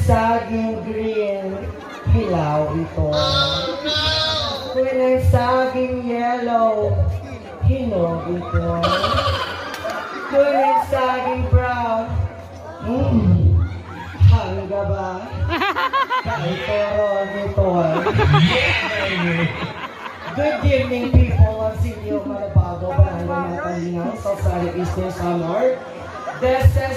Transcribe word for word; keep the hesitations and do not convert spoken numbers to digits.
Saging green, hilaw ito. Kun an saging yellow, hinog ito. Kun an saging brown, mm, hangga ba? Kay turog ito. Good evening, people of Sitio Marabago, Barangay Matalingan, Salisbury, Eastern Samar. This is